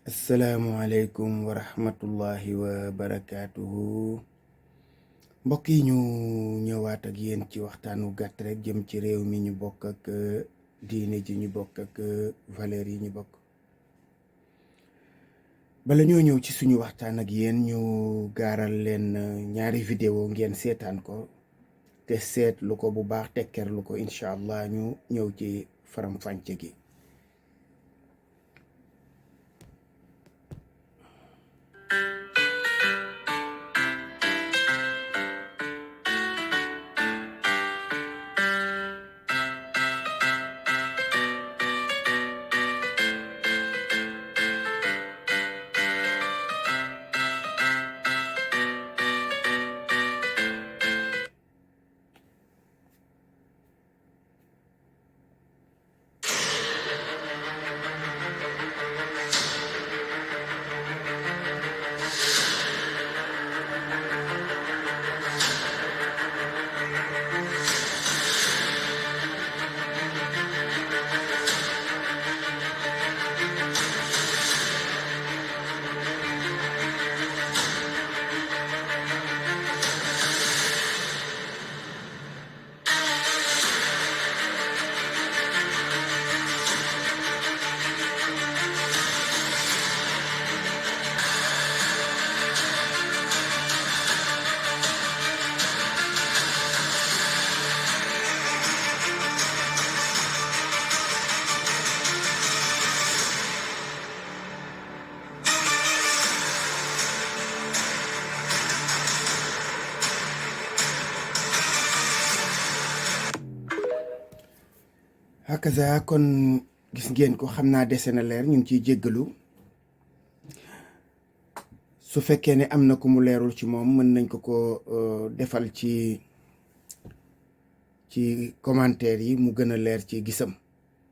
asalaamualeykum wa rahmatullahi wa barakaatuhu. Mbokk yi ñu ñëwaat ak yéen ci waxtaanu gàtt rek jëm ci réew mi ñu bokk ak diine ji ñu bokk ak valeurs yi ñu bokk. bala ñoo ñëw ci suñu waxtaan ak yéen ñu gaaral leen ñaari vidéo ngeen seetaan ko te seetlu ko bu baax tekkerlu ko incha allah ñu ñëw ci faram-fàcce gi. hakaza kon gis ngeen ko xam naa dese na leer ñu ngi ciy jéggalu su fekkee ne am na ku mu leerul ci moom mën nañ ko defal ci commentaire yi mu gën a leer ci gisam.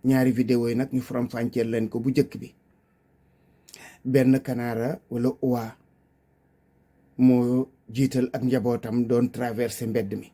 ñaari vidéo yi nag ñu faram-fàcceel leen ko bu njëkk bi benn kanaara wala uwaa moo jiital ak njabootam doon traversé mbedd mi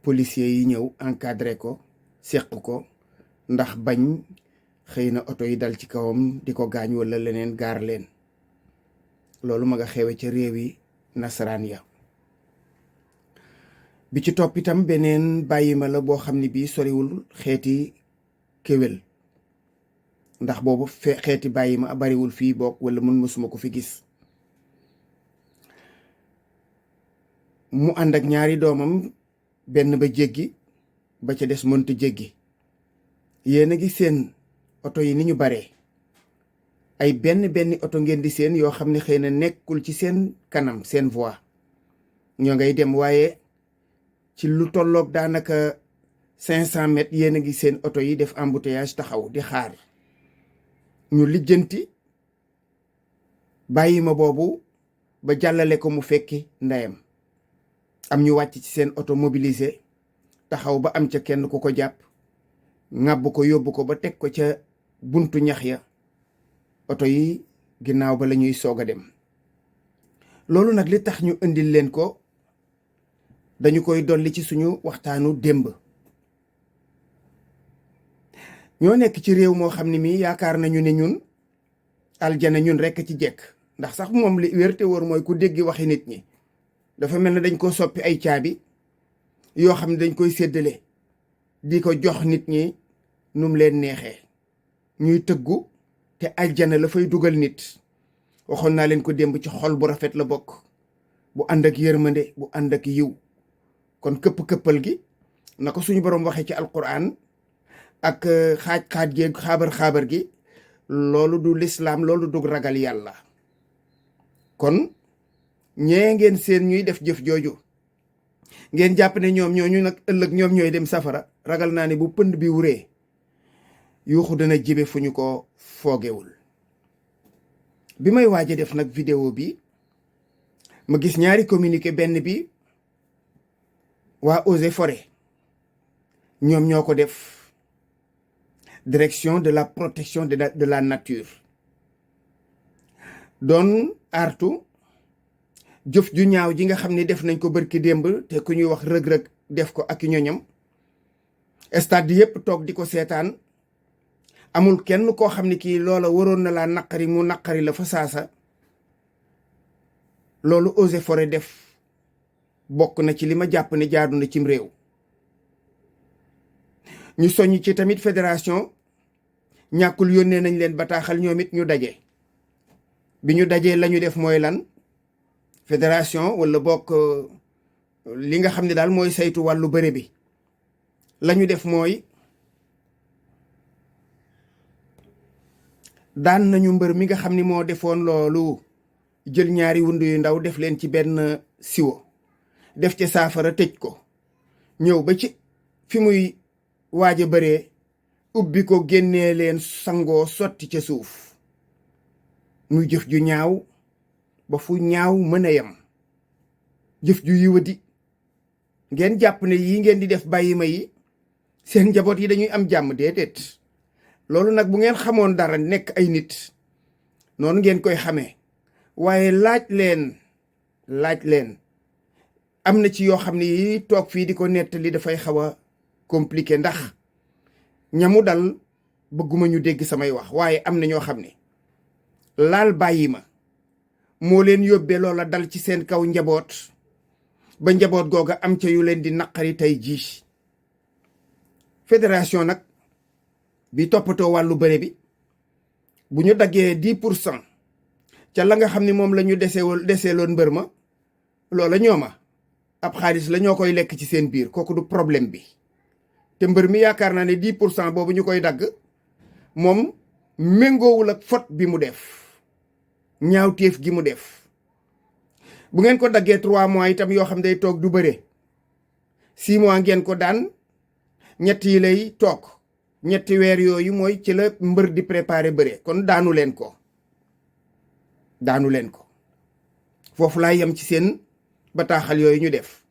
policiers yi ñëw encadré ko seq ko ndax bañ xëy na oto yi dal ci kawam di ko gaañ wala leneen gaar leen. loolu ma nga xewe ca réewi nasaraan ya. bi ci topp itam beneen bàyyima la boo xam ne bii soriwul xeeti kéwél ndax boobu xeeti bàyyima bariwul fii bokk wala mun mësuma ko fi gis. mu ànd ak ñaari doomam benn ba jéggi ba ca des mënta jéggi. yéen a ngi seen oto yi ni ñu baree ay benn oto ngeen di seen yoo xam ne xëy na nekkul ci seen kanam seen voie ñoo ngay dem waaye ci lu tolloog daanaka 500 mètres yéen a ngi seen oto yi def embouteillage taxaw di xaar ñu lijjanti bàyyi ma boobu ba jàllale ko mu fekki ndeyam. am ñu wàcc ci seen oto mobilisé taxaw ba am ca kenn ku ko jàpp ŋàbb ko yóbbu ko ba teg ko ca buntu ñax ya oto yi ginnaaw ba la ñuy soog a dem. loolu nag li tax ñu indil leen ko dañu koy dolli ci suñu waxtaanu démb. ñoo nekk ci réew moo xam ne mii yaakaar nañu ne ñun aljana ñun rekk ci jekk ndax sax moom li wér te wóor mooy ku dégg waxi nit ñi dafa mel ne dañ ko soppi ay caabi yoo xam ne dañ koy séddale di ko jox nit ñi num leen neexee ñuy tëggu te aljana la fay dugal nit waxoon naa leen ko démb ci xol bu rafet la bokk bu ànd ak yërmande bu ànd ak yiw. kon këpp-këppal gi na ko suñu borom waxee ci alquran ak xaaj-xaaj gi xaabar gi loolu du lislaam loolu du ragal yàlla. kon ñee ngeen seen ñuy def jëf jooju ngeen jàpp ne ñoom ñooñu nag ëllëg ñoom ñooy dem safara ragal naa ne bu pënd bi wuree yuuxu dana jibe fu ñu ko foogewul. bi may waaj a def nag vidéo bi ma gis ñaari communiqué benn bi waa Eaux et Forêts ñoom ñoo ko def direction de la protection de la nature doon artu jëf ju ñaaw ji nga xam ne def nañ ko bërki démb te ku ñuy wax rëg-rëg def ko ak ñoñam stade yépp toog di ko seetaan amul kenn koo xam ne kii loola waroon na laa naqari mu naqari la fa saasa. loolu eaux et forêt def bokk na ci li ma jàpp ne jaadu na cim réew. ñu soññ ci tamit fédération ñàkkul yónnee nañ leen bataaxal ñoom it ñu daje. bi ñu dajee la ñu def mooy lan fédération wala bokk li nga xam ne daal mooy saytu wàllu bëre bi la ñu def mooy daan nañu mbër mi nga xam ni moo defoon loolu jël ñaari wund yu ndaw def leen ci benn siwo def ci saafara tëj ko ñëw ba ci fi muy waaj a bëree ubbi ko génnee leen sangoo sotti ca suuf muy jëf ju ñaaw ba fu ñaaw mën a yem jëf ju yiwadi ngeen jàpp ne yi ngeen di def bàyyi ma yi seen njaboot yi dañuy am jàmm déedéet loolu nag bu ngeen xamoon dara nekk ay nit noonu ngeen koy xamee waaye laaj leen am na ci yoo xam ne yi toog fii di ko nettali dafay xaw a compliqué ndax ñamu dal bëgguma ñu dégg samay wax waaye am na ñoo xam ne laal bàyyi ma moo leen yóbbee loola dal ci seen kaw njaboot ba njaboot googa am ca yu leen di naqari tey jii. fédération nag bi toppatoo wàllu bëre bi bu ñu daggee 10% ca la nga xam ne moom la ñu deseeloon mbër ma loola ñooma ab xaalis la ñoo koy lekk ci seen biir kooku du problème bi te mbër mi yaakaar naa ne 10% boobu ñu koy dagg moom méngoowul ak faute bi mu def ñaawteef gi mu def. bu ngeen ko daggee 3 mois itam yoo xam day toog du bëre 6 mois ngeen ko daan ñett yi lay toog ñetti weer yooyu mooy ci la mbër di préparer bëre kon daanu leen ko foofu laa yem ci seen bataaxal yooyu ñu def.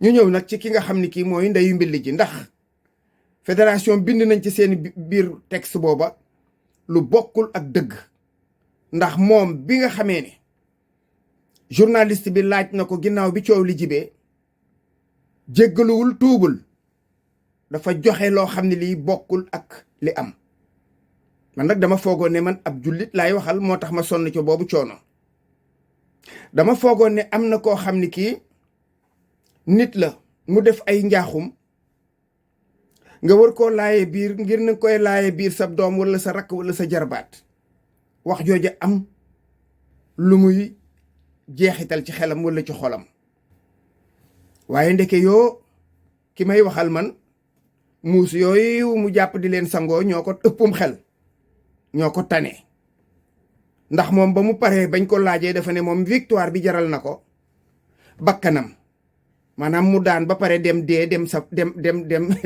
ñu ñëw nag ci ki nga xam ni kii mooy ndeyu mbilli ji ndax fédération bind nañ ci seen biir texte booba lu bokkul ak dëgg ndax moom bi nga xamee ne journaliste bi laaj na ko ginnaaw bi coow li jibee jéggaluwul tuubul dafa joxe loo xam ne lii bokkul ak li am. man nag dama foogoon ne man ab jullit laay waxal moo tax ma sonn ci boobu coono. dama foogoon ne am na koo xam ne kii nit la mu def ay njaaxum nga war koo laaye biir ngir na koy laaye biir sa doom wala sa rakk wala sa jarbaat wax jooja am lu muy jeexital ci xelam wala ci xolam. waaye ndeke yoo ki may waxal man muus yooyu mu jàpp di leen sangoo ñoo ko ëppum xel ñoo ko tane ndax moom ba mu paree bañ ko laajee dafa ne moom victoire bi jaral na ko bakkanam maanaam mu daan ba pare dem dee dem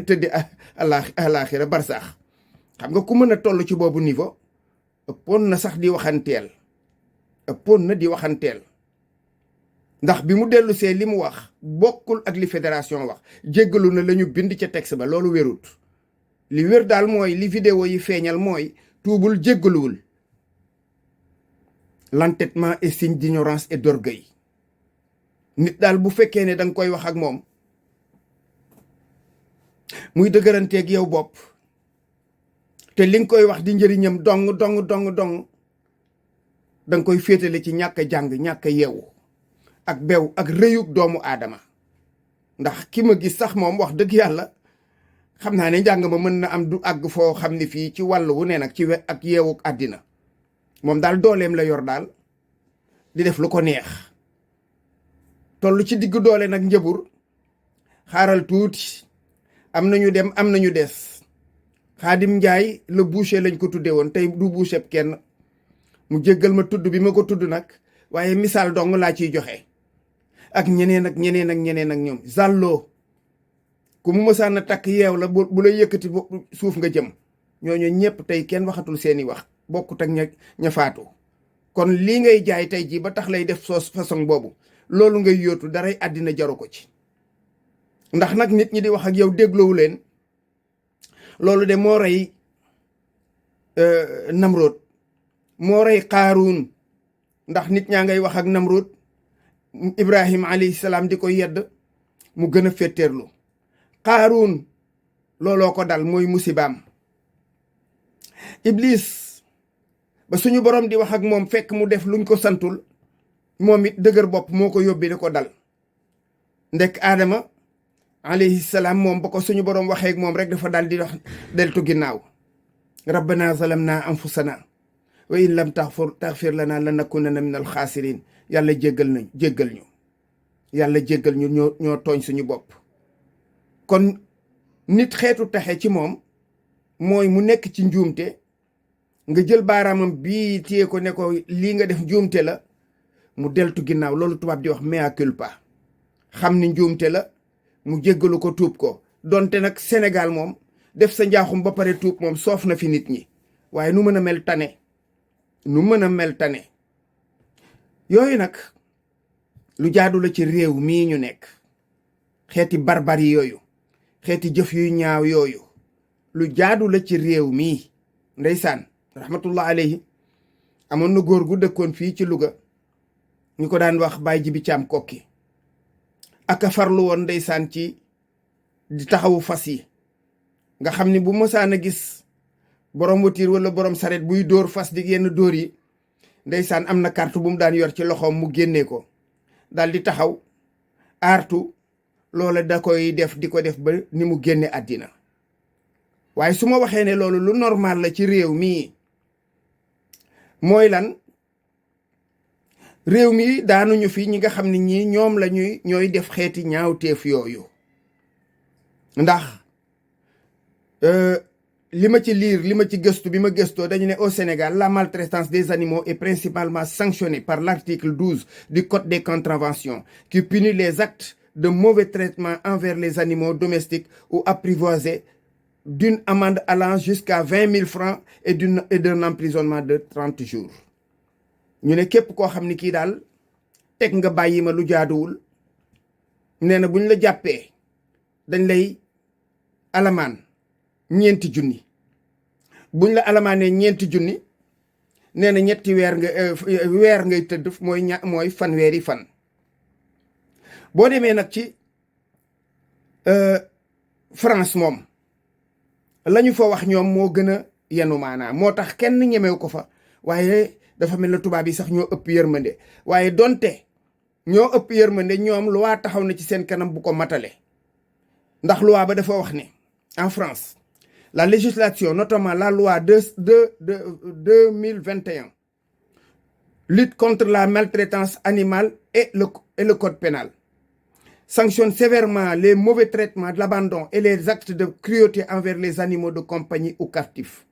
tëddi alaaxira barsaax. xam nga ku mën a toll ci boobu niveau ëppoon na sax di waxanteel ndax bi mu dellu see li mu wax bokkul ak li fédération wax jéggalu na la ñu bind ca texte ba loolu wérut. li wér daal mooy li vidéo yi feeñal mooy tuubul jéggaluwul. l'entêtement est signe d'ignorance et d'orgueil. nit daal bu fekkee ne danga koy wax ak moom muy dëgëranteeg yow bopp te li nga koy wax di njëriñam dong danga koy féetale ci ñàkk a jàng ñàkk a yeewu ak bew ak rëyug doomu aadama. ndax ki ma gis sax moom wax dëgg yàlla xam naa ne njàng ma mën na am du àgg foo xam ne fii ci wàll wu ne nag ci ak yeewuk àddina moom daal dooleem la yor daal di def lu ko neex toll ci diggu doole nag njëbur xaaral tuuti am nañu dem am nañu des. Xaadim Njaay le boucher lañ ko tudde woon tey du boucher kenn mu jéggal ma tudd bi ma ko tudd nag waaye misaal dong laa ciy joxe ak ñeneen ak ñoom zàlloo ku mu mësaan a takk yeew la bu lay yëkkati suuf nga jëm ñooñu ñëpp tey kenn waxatul seeni wax bokkut ak ña faatu. kon lii ngay jaay tey jii ba tax lay def soos façon boobu loolu ngay yóotu daray àddina jaru ko ci ndax nag nit ñi di wax ak yow dégloowu leen loolu de moo rey Namrood moo rey Qaaruun ndax nit ñaa ngay wax ak Namrood Ibrahima alayhi salaam di ko yedd mu gën a féttéerlu. Qaaruun looloo ko dal mooy musibaam Iblis ba suñu borom di wax ak moom fekk mu def luñ ko santul moom it dëgër bopp moo ko yóbbi di ko dal. ndek Adama alayhi salaam moom ba ko suñu borom waxee ak moom rek dafa dal di wax deltu ginnaaw. rabbana zalamna anfusana wa in lam taxfir lana lanakunanna min alxaasirin. yàlla jéggal ñu yàlla jéggal ñu ñoo tooñ suñu bopp. kon nit xeetu taxe ci moom mooy mu nekk ci njuumte nga jël baaraamam bii téye ko ne ko lii nga def njuumte la mu deltu ginnaaw. loolu tubaab di wax mea culpa, xam ni njuumte la mu jéggalu ko tuub ko. donte nag Sénégal moom def sa njaaxum ba pare tuub moom soof na fi nit ñi, waaye nu mën a mel tane, nu mën a mel tane. yooyu nag lu jaadu la ci réew mii ñu nekk. xeeti barbari yooyu, xeeti jëf yuy ñaaw yooyu lu jaadu la ci réew mii. ndeysaan rahmatullah alayhi amoon na góor gu dëkkoon fii ci Louga ñu ko daan wax Baay Jibi Caam Kokki. aka farlu woon ndeysaan ci di taxawu fas yi, nga xam ni bu mosaan a gis borom watiir wala borom saret buy dóor fas di yenn dóor yi, ndeysaan am na carte bu mu daan yor ci loxoom mu génnee ko daal di taxaw aartu loola da koy def di ko def ba ni mu génne àddina. waaye su ma waxee ne loolu lu normal la ci réew mii mooy lan? réew mi daanuñu fi ñi nga xam ne ñii ñoom la ñooy def xeeti ñaawteef yooyu. ndax li ma ci liir li ma ci gëstu bi ma gëstoo dañu ne au Sénégal la maltraitance des animaux est principalement sanctionnée par l'article 12 du code des contraventions qui punit les actes de mauvais traitement envers les animaux domestiques ou apprivoisés d'une amende allant jusqu'à 20 000 francs et d'un emprisonnement de 30 jours. ñu ne képp koo xam ni kii daal teg nga bàyyi ma lu jaaduwul, nee na buñ la jàppee dañ lay alamaan 4 junni. buñ la alamaanee 4 junni nee na ñetti weer ngay tëdd mooy fanweeri fan. boo demee nag ci France moom lañu fa wax ñoom moo gën a yenu maanaam, moo tax kenn ñemew ko fa. waaye dafa mel na tubaab yi sax ñoo ëpp yërmande. waaye donte ñoo ëpp yërmande, ñoom loi taxaw na ci seen kanam bu ko matale. ndax loi ba dafa wax ne en France la législation, notamment la loi de 2021 lutte contre la maltraitance animale et le code pénal sanctionne sévèrement les mauvais traitements, l'abandon et les actes de cruauté envers les animaux de compagnie ou captifs.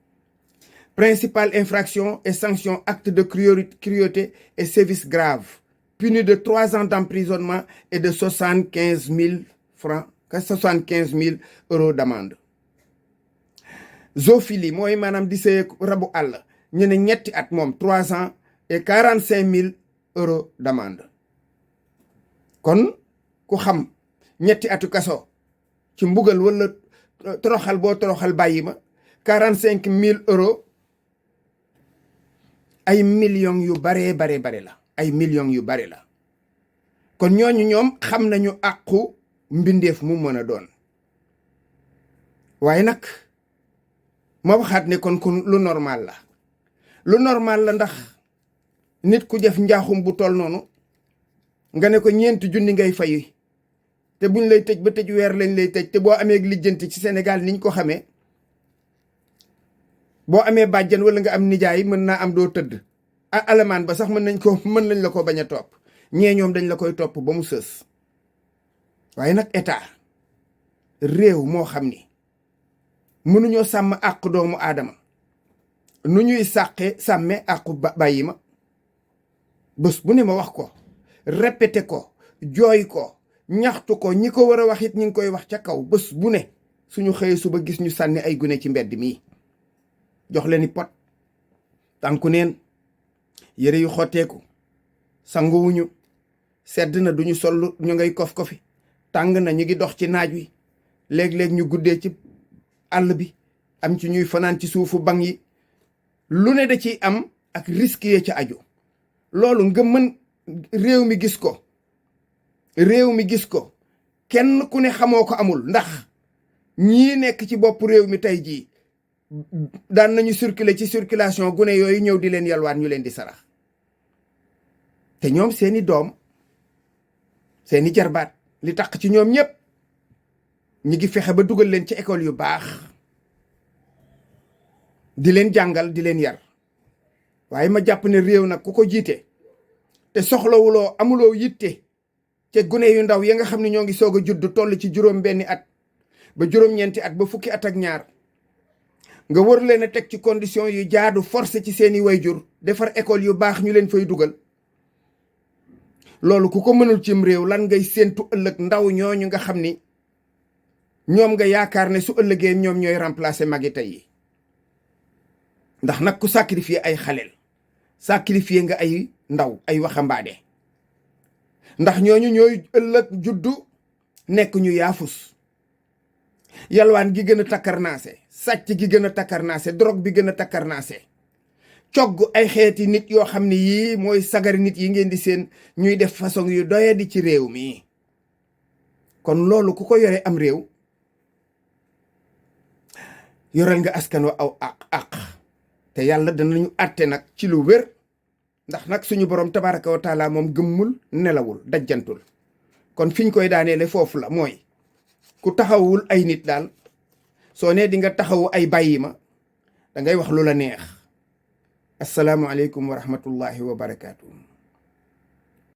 Principale infraction et sanction, acte de cruauté et sévices graves, puni de 3 ans d'emprisonnement et de 75 000 euros d'amende. Zoophilie mooy maanaam di sëy rabu àll, ñu ne 3 at moom 3 ans et 45 000 euros d'amende. kon ku xam 2 atu kaso ci mbugal wala toroxal boo toroxal bàyyi ma 45 000 euros, ay millions yu bare la, ay millions yu bare la. kon ñooñu ñoom xam nañu àqu mbindeef mu mën a doon. waaye nag ma waxaat ne kon lu normal la. lu normal la ndax nit ku def njaaxum bu toll noonu nga ne ko 4 junni ngay fay, te buñ lay tëj ba tëj weer lañ lay tëj. te boo amee lijjanti ci Sénégal niñ ko xamee, boo amee bàjjan wala nga am nijaay mën naa am doo tëdd. alamaan ba sax mën nañ la ko bañ a topp. ñee ñoom dañ la koy topp ba mu sës. waaye nag état réew moo xam ni mënuñoo sàmm àq doomu aadama nu ñuy sàmmee àqu bàyyi ma, bés bu ne ma wax ko, répété ko, jooy ko, ñaxtu ko. ñi ko war a wax it ñi ngi koy wax ca kaw. bés bu ne suñu xëyee suba gis ñu sànni ay gune ci mbedd mii, jox leen i pot, tànku neen, yére yu xotteeku, sanguwuñu, sedd na duñu sol, ñu ngay kof-kofi, tàng na ñu ngi dox ci naaj wi, léeg-léeg ñu guddee ci àll bi, am ci ñuy fanaan ci suufu bank yi. lu ne da ciy am ak risque yi ca aju. loolu nga mën réew mi gis ko, kenn ku ne xamoo ko amul. ndax ñii nekk ci bopp réew mi tey jii daan nañu circuler ci circulation gune yooyu ñëw di leen yalwaan ñu leen di sarax te ñoom seeni doom seeni jarbaat li tax ci ñoom ñëpp ñi ngi fexe ba dugal leen ci école yu baax di leen jàngal di leen yar waaye ma jàpp ne réew nag ku ko jiite te soxlawuloo amuloo yitte ca gune yu ndaw ya nga xam ne ñoo ngi soog a judd toll ci juróom benni at ba juróom-ñeenti at ba fukki at ak ñaar nga war leen a teg ci condition yu jaadu forcé ci seeni wayjur defar école yu baax ñu leen fay dugal loolu ku ko mënul cim réew lan ngay séentu ëllëg ndaw ñooñu nga xam ni ñoom nga yaakaar ne su ëllëgee ñoom ñooy remplacer magi tey yi ndax nag ku sacrifier ay xaleel sacrifier nga ay ndaw ay waxambaane ndax ñooñu ñooy ëllëg juddu nekk ñu yaafus yalwaan gi gën a takkarnaase sàcc gi gën a takkarnaase drogue bi gën a takkarnaase cogg ay xeeti nit yoo xam ne yii mooy sagari nit yi ngeen di seen ñuy def façon yu doye di ci réew mi kon loolu ku ko yore am réew yoral nga askan wa aw àq te yàlla danañu àtte nag ci lu wér ndax nag suñu borom tabaraka wa taala moom gëmmul nelawul dajjantul kon fiñ koy daaneele foofu la mooy ku taxawul ay nit daal soo nee di nga taxawu ay bàyyi ma da ngay wax lu la neex asalaamualeykum wa rahmatullahi wa barakaatu.